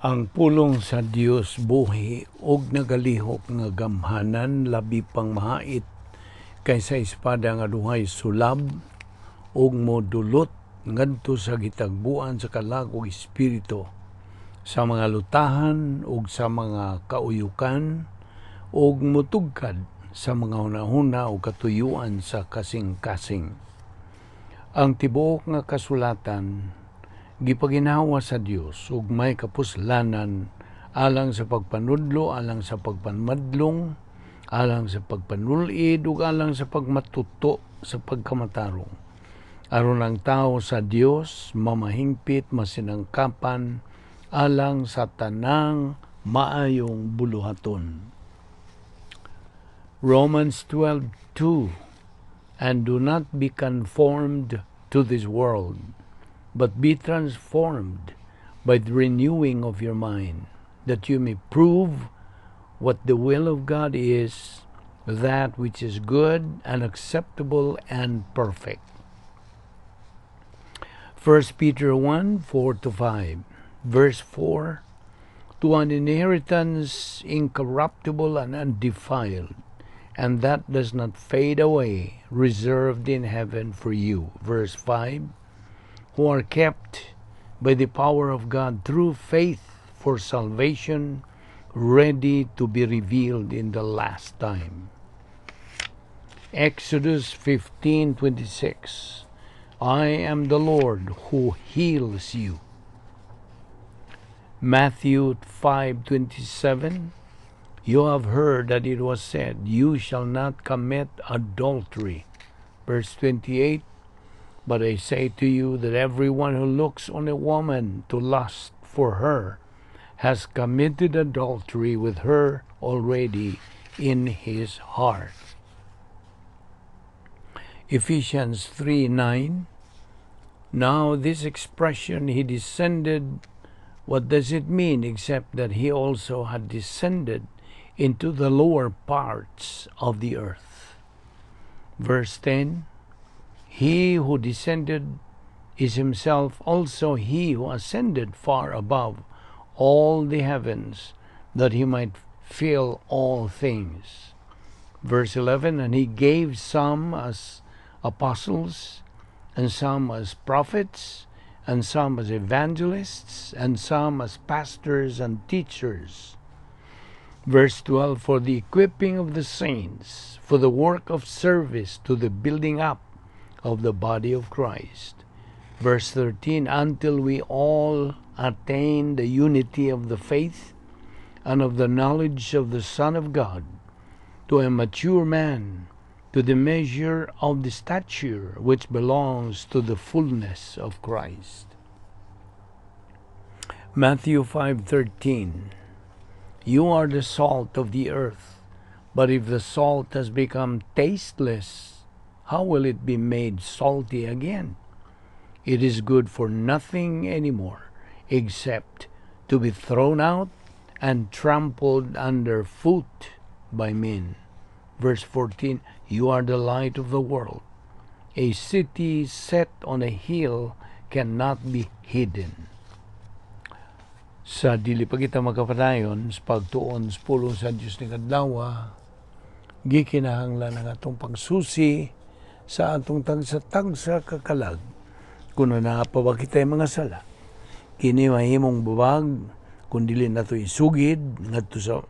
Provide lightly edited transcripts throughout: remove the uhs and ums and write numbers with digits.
Ang pulong sa Dios buhi ug nagalihok nga gamhanan, labi pang mahait kaysa espada nga duhay sulab, ug modulot ngadto sa gitagbuan sa kalag ug espiritu, sa mga lutahan ug sa mga kauyukan, ug motugkad sa mga hunahuna ug katuyuan sa kasing-kasing. Ang tibuok nga kasulatan gipaginhawa sa Dios ug may kapuslanan alang sa pagpanudlo, alang sa pagpamadlong, alang sa pagpanulid ug alang sa pagmatuto sa pagkamatarong, aron ang tao sa Dios mamahingpit, masinangkapan alang sa tanang maayong buluhaton. Romans 12:2. And do not be conformed to this world, but be transformed by the renewing of your mind, that you may prove what the will of God is, that which is good and acceptable and perfect. 1 Peter 1:4 to 5. Verse 4: To an inheritance incorruptible and undefiled, and that does not fade away, reserved in heaven for you. Verse 5: Who are kept by the power of God through faith for salvation, ready to be revealed in the last time. Exodus 15:26. I am the Lord who heals you. Matthew 5:27. You have heard that it was said, "You shall not commit adultery." Verse 28. But I say to you that everyone who looks on a woman to lust for her has committed adultery with her already in his heart. Ephesians 3:9. Now, this expression, "He descended," what does it mean except that he also had descended into the lower parts of the earth? Verse 10. He who descended is himself also he who ascended far above all the heavens, that he might fill all things. Verse 11. And he gave some as apostles, and some as prophets, and some as evangelists, and some as pastors and teachers. Verse 12. For the equipping of the saints, for the work of service to the building up of the body of Christ. Verse 13. Until we all attain the unity of the faith and of the knowledge of the Son of God, to a mature man, to the measure of the stature which belongs to the fullness of Christ. Matthew 5:13. You are the salt of the earth, but if the salt has become tasteless, how will it be made salty again? It is good for nothing anymore except to be thrown out and trampled underfoot by men. Verse 14. You are the light of the world. A city set on a hill cannot be hidden. Sa dili pa kita makapadayon sa pagtuon sa pulong sa Dios ning adlaw, gikinahanglan ang atong pagsusi sa atong tagsa-tagsa ka kalag kung naa pa ba kita'y mga sala. Kini mahimong babag kung dili nato isugid ngadto sa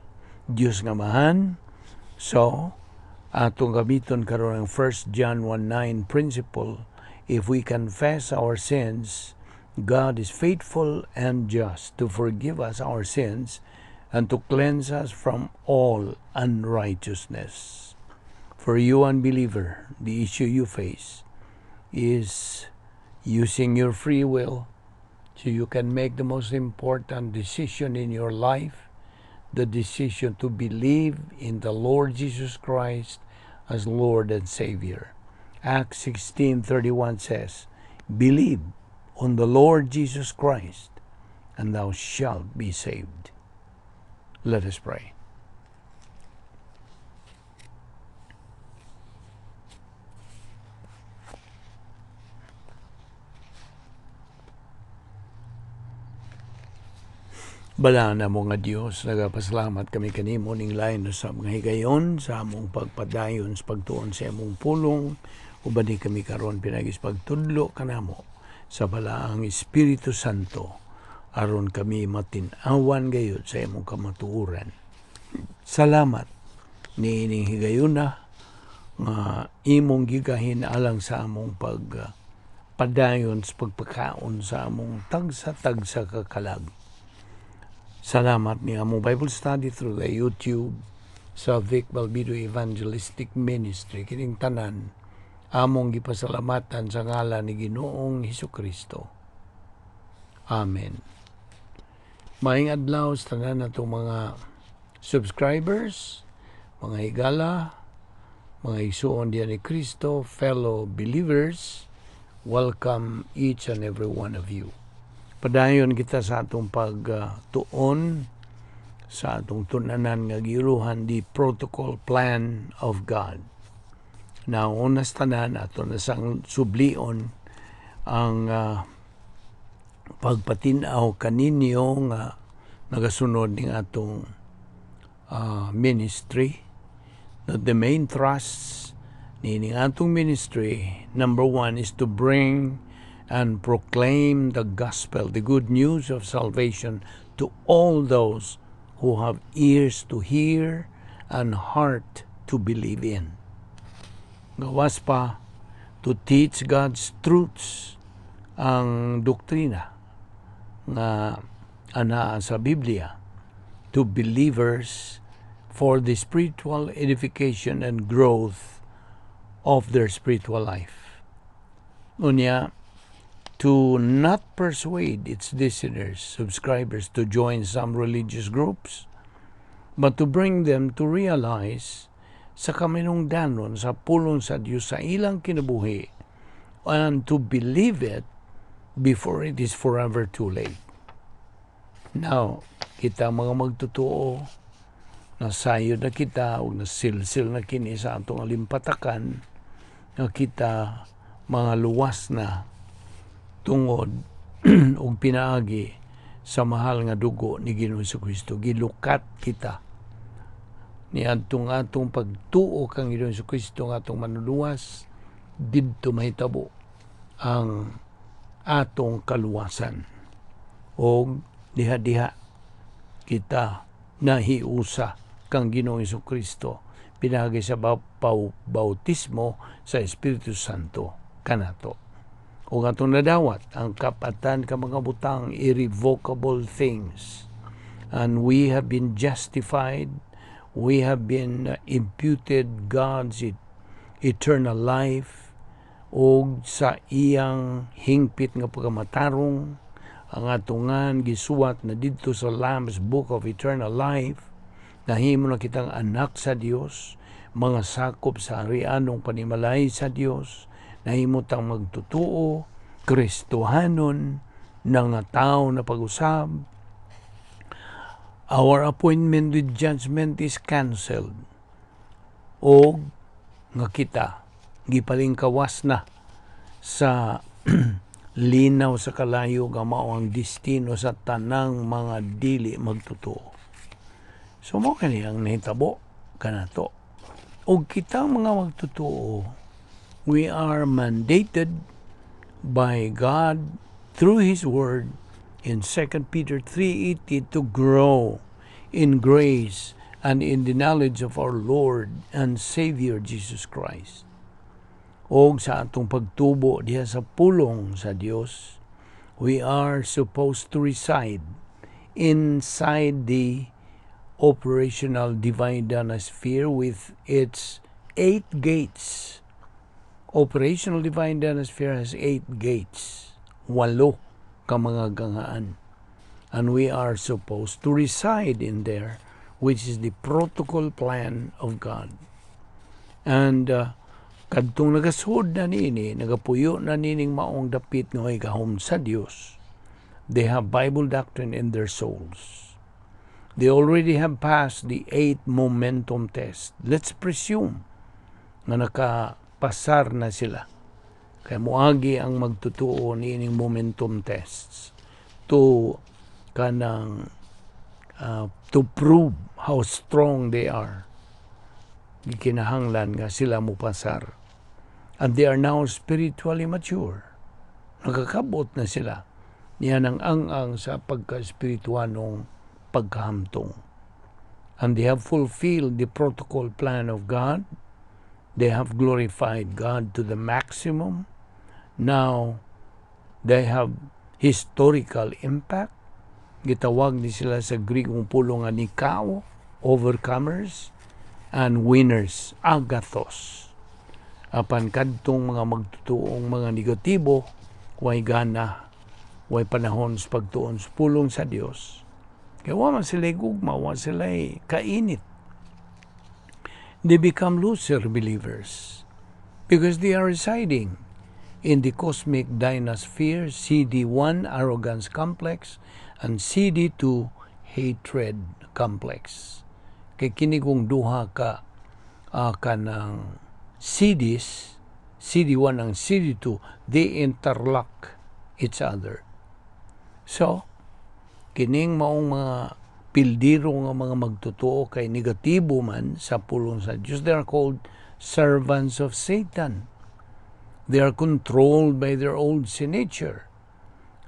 Dios nga Amahan. So, atong gamiton karon ang 1 John 1:9 principle: If we confess our sins, God is faithful and just to forgive us our sins and to cleanse us from all unrighteousness. For you, unbeliever, the issue you face is using your free will so you can make the most important decision in your life, the decision to believe in the Lord Jesus Christ as Lord and Savior. Acts 16:31 says, "Believe on the Lord Jesus Christ, and thou shalt be saved." Let us pray. Balaan namo nga Dios, nagapasalamat kami kanimo ning lain sa mga higayon sa among pagpadayon sa pagtuon sa imong pulong. Ubani kami karon pinaagi sa pagtudlo kanamo sa Balaang Espiritu Santo aron kami matin-awan gayud sa imong kamatuoran. Salamat niining higayuna nga imong gigahin alang sa among pag padayon sa pagpakaon sa among tagsa-tagsa ka kalag. Salamat ni among Bible study through the YouTube sa Vic Balbido Evangelistic Ministry. Kining tanan among gipasalamatan sa ngalan ni Ginoong Hesus Kristo. Amen. Maayong adlaw sa tanan natong mga subscribers, mga higala, mga igsuon diha ni Kristo, fellow believers, welcome each and every one of you. Padayon kita sa atong pagtuon sa atong tun-anan nga giuluhan "The Protocol Plan of God." Now, una sa tanan, ato na sang sublion ang pagpatin-aw kaninyo nga nagasunod ning atong ministry, that the main thrusts nining atong ministry, number one, is to bring and proclaim the gospel, the good news of salvation, to all those who have ears to hear and heart to believe in. Gawas pa, to teach God's truths, ang doktrina nga anaa sa Biblia, to believers for the spiritual edification and growth of their spiritual life. Unya, to not persuade its listeners, subscribers, to join some religious groups, but to bring them to realize sa kaminungdanon sa pulong sa Dios sa ilang kinabuhi and to believe it before it is forever too late. Now, kita mga magtotoo, nasayod na kita o nasilsil na kini sa atong alimpatakan nga kita mga luwas na tungod og pinaagi sa mahal nga dugo ni Ginoong Kristo. Gilukat kita ni adtong atong pagtuo kang Ginoong Kristo nga atong manluluwas. Didto mahitabo ang atong kaluwasan og diha-diha kita nahiusa kang Ginoong Kristo pinaagi sa bautismo sa Espiritu Santo kanato. Ug atong nadawat ang kapatan ka mga butang, irrevocable things, and we have been justified, we have been imputed God's eternal life, og sa iyang hingpit nga pagkamatarong ang atungan gisuwat na didto sa Lamb's Book of Eternal Life. Nahimo na kitang anak sa Dios, mga sakop sa harianong panimalay sa Dios. Nahimo tang magtotoo, Kristohanon nga tao na pag-usab. Our appointment with judgment is cancelled og nga kita gipalingkawas na sa linaw sa kalayo nga mao ang destino sa tanang mga dili magtotoo. So mao kani ang nahitabo kanato. Og kitang mga magtotoo, we are mandated by God through His Word in 2 Peter 3:18 to grow in grace and in the knowledge of our Lord and Savior Jesus Christ. Og sa atong pagtubo diha sa pulong sa Dios, we are supposed to reside inside the operational divine sphere with its eight gates. Operational divine sphere has eight gates. Walo ka mga gangaan. And we are supposed to reside in there, which is the protocol plan of God. And kadtong nagasud na niini, nagapuyo na nining maong dapit nga may gahom sa Dios, they have Bible doctrine in their souls. They already have passed the eight momentum test. Let's presume nga nakapasar na sila. Kaya muagi ang magtotoo niining momentum tests to kanang To prove how strong they are. Gikinahanglan nga sila mupasar. And they are now spiritually mature. Nakakabot na sila niya ng ang-ang sa pagka-espirituanong pagkahamtong. And they have fulfilled the protocol plan of God. They have glorified God to the maximum. Now, they have historical impact. Gitawag ni sila sa Grikong pulong nga nikao, overcomers, and winners, agathos. Apan kadtong mga magtutuong mga negatibo, way gana, way panahon sa pagtuon sa pulong sa Dios. Kaya wa man sila gugma, wa sila kainit. They become loser believers because they are residing in the cosmic dynasphere, CD1 arrogance complex and CD2 hatred complex. Kay kini kung duha ka kanang CDs, CD1 and CD2, they interlock each other. So, kining maong mga pildiro nga mga magtotoo kay negatibo man sa pulong sa Diyos. They are called servants of Satan. They are controlled by their old sin nature.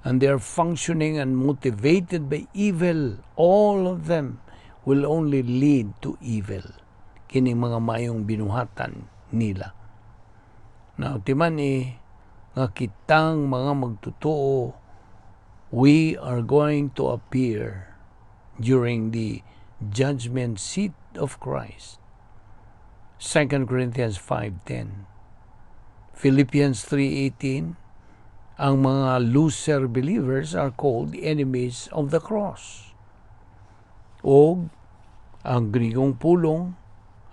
And they are functioning and motivated by evil. All of them will only lead to evil. Kining mga mayong binuhatan nila. Now, timan eh, nga kitang mga magtotoo, we are going to appear during the judgment seat of Christ. 2 Corinthians 5:10. Philippians 3:18, ang mga loser believers are called enemies of the cross. O ang Grigong pulong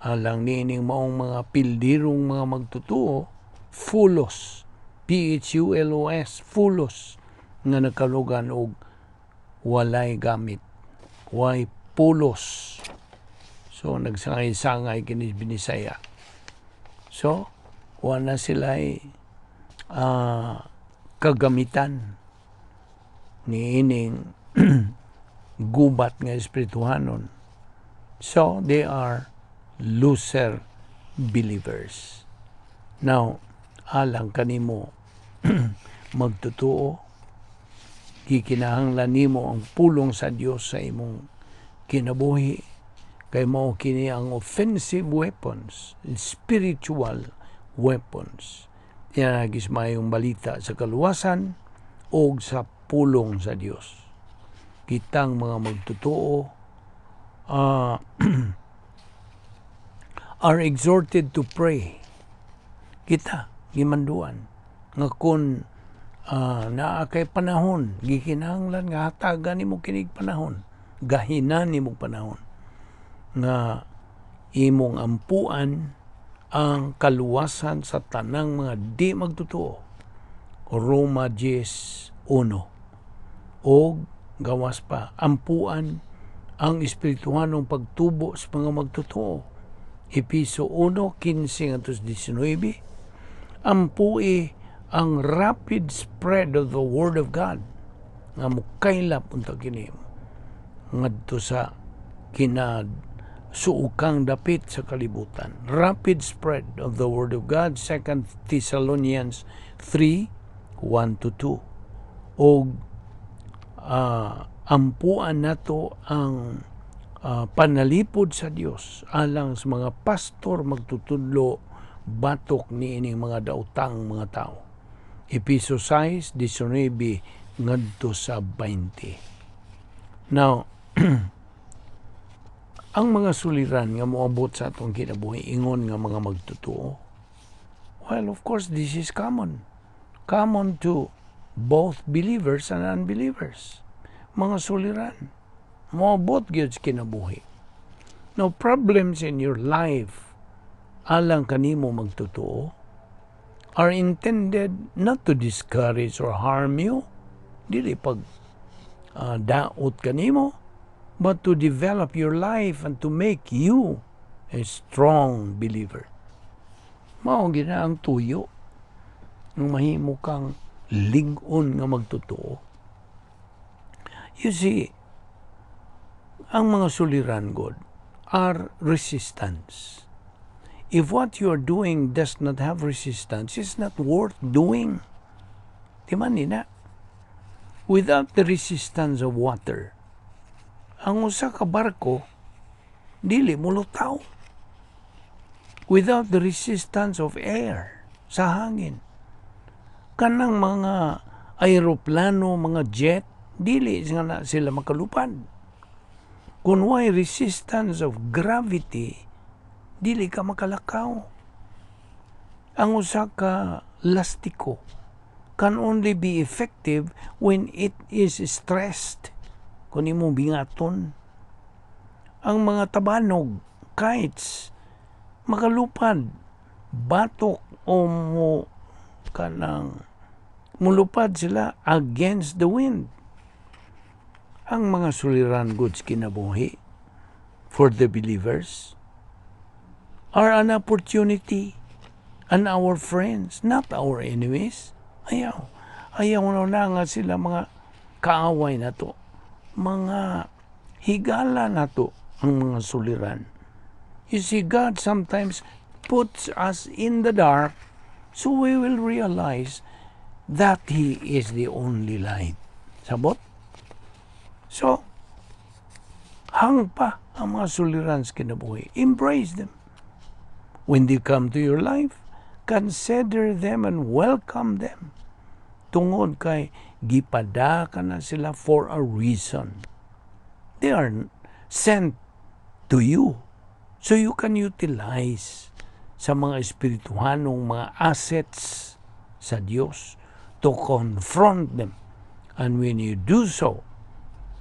alang niining maong mga pildirong mga magtotoo, phulos, phulos, phulos, nga nakalugan og walay gamit, way pulos. So nagsangay-sangay kini Binisaya. So wala sila kagamitan niining gubat nga espirituhanon. So they are loser believers. Now, alang kanimo magtotoo, gikinahanglan nimo ang pulong sa Dios sa imong kinabuhi kay mao kini ang offensive weapons, spiritual weapons. Yan mayong balita sa kaluwasan o sa pulong sa Dios. Kitang mga magtotoo are exhorted to pray. Kita gimanduan nga kung naa kay panahon, gikinahanglan nga hatagan nimo kinig panahon, gahinan nimo panahon nga imong ampuan ang kaluwasan sa tanang mga di magtotoo. Roma 10:1. O gawas pa, ampuan ang espirituhanong pagtubo sa mga magtotoo. Episo 1:15 ngadto 19. Ampui ang rapid spread of the Word of God nga mukaylap unta kini ngadto sa kinasuukang dapit sa kalibutan. Rapid spread of the Word of God, 2 Thessalonians 3:1 to 2. Og ampuan nato ang panalipod sa Dios alang sa mga pastor magtutudlo batok niining mga daotang mga tao. Episo 6:19 ngadto sa 20. Now, ang mga suliran nga moabot sa atong kinabuhi ingon nga mga magtotoo, well, of course, this is common. Common to both believers and unbelievers. Mga suliran, moabot gyud sa kinabuhi. No problems in your life alang kanimo magtotoo are intended not to discourage or harm you, dili pag daot kanimo, but to develop your life and to make you a strong believer. Mao gina ang tuyo ng mahimo kang lig-on nga magtotoo. You see, Ang mga suliran gud are resistance. If what you are doing does not have resistance, it's not worth doing. Di man ni na? Without the resistance of water, ang usa ka barko dili mulutaw. Without the resistance of air, sa hangin, kanang mga aeroplano, mga jet, dili nga na sila makalupad. Kung way resistance of gravity, dili ka makalakaw. Ang usa ka lastiko can only be effective when it is stressed. Kung imo bingaton. Ang mga tabanog, kites, makalupad, batok o mo kanang mulupad sila against the wind. Ang mga suliran gud sa kinabuhi for the believers are an opportunity and our friends, not our enemies. Ayaw. Ayaw na nga sila mga kaaway nato. Mga higala nato ang mga suliran. You see, God sometimes puts us in the dark so we will realize that He is the only light. Sabot? So, hangpa ang mga suliran sa kinabuhi. Embrace them. When they come to your life, consider them and welcome them. Tungod kay gipadaka na sila for a reason. They are sent to you so you can utilize sa mga espirituhanong mga assets sa Dios to confront them. And when you do so,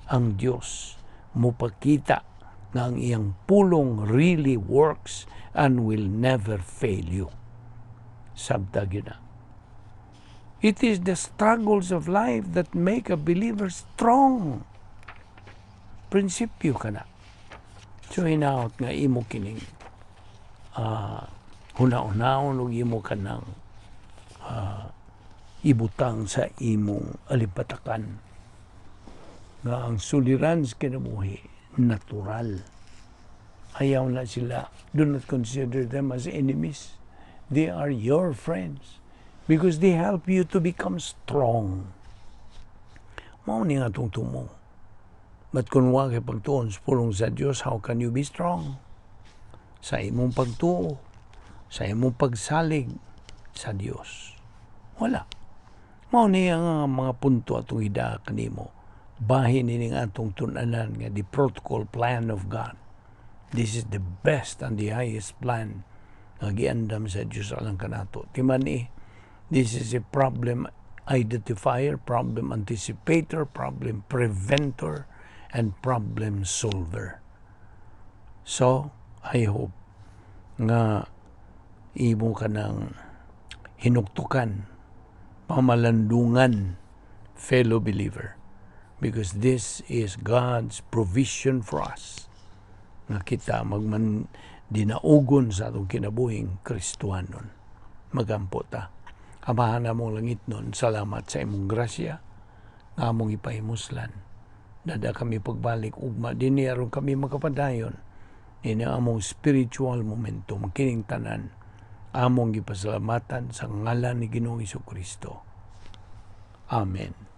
ang Dios mupakita nga ang iyang pulong really works and will never fail you. Sabta gyud na. It is the struggles of life that make a believer strong. Prinsipyo kana. So hinaot nga imo kining huna-hunaon ug imo kanang ibutang sa imong alimpatakan nga ang suliran sa kinabuhi natural. Ayaw na sila. Do not consider them as enemies. They are your friends because they help you to become strong. Mao ni nga atong tumong. But kung wa kay pagtuon sa pulong sa Dios, how can you be strong? Sa imong pagtuo, sa imong pagsalig sa Dios. Wala. Mao ni ang mga punto atong ida kanimo. Bahin ini nga atong tun-anan nga the protocol plan of God. This is the best and the highest plan nga giandam sa Dios alang kanato. Timan eh, this is a problem identifier, problem anticipator, problem preventer, and problem solver. So, I hope nga imo ka ng hinuktukan, pamalandungan, fellow believer. Because this is God's provision for us nga kita magman dinaugon sa atong kinabuhing Kristohanon. Magampo ta. Amahan namong langitnon, salamat sa imong grasya nga among ipahimuslan. Dada kami pagbalik ugma dinhi aron kami makapadayon ini among spiritual momentum. Kining tanan among gipasalamatan sa ngalan ni Ginoong Kristo. Amen.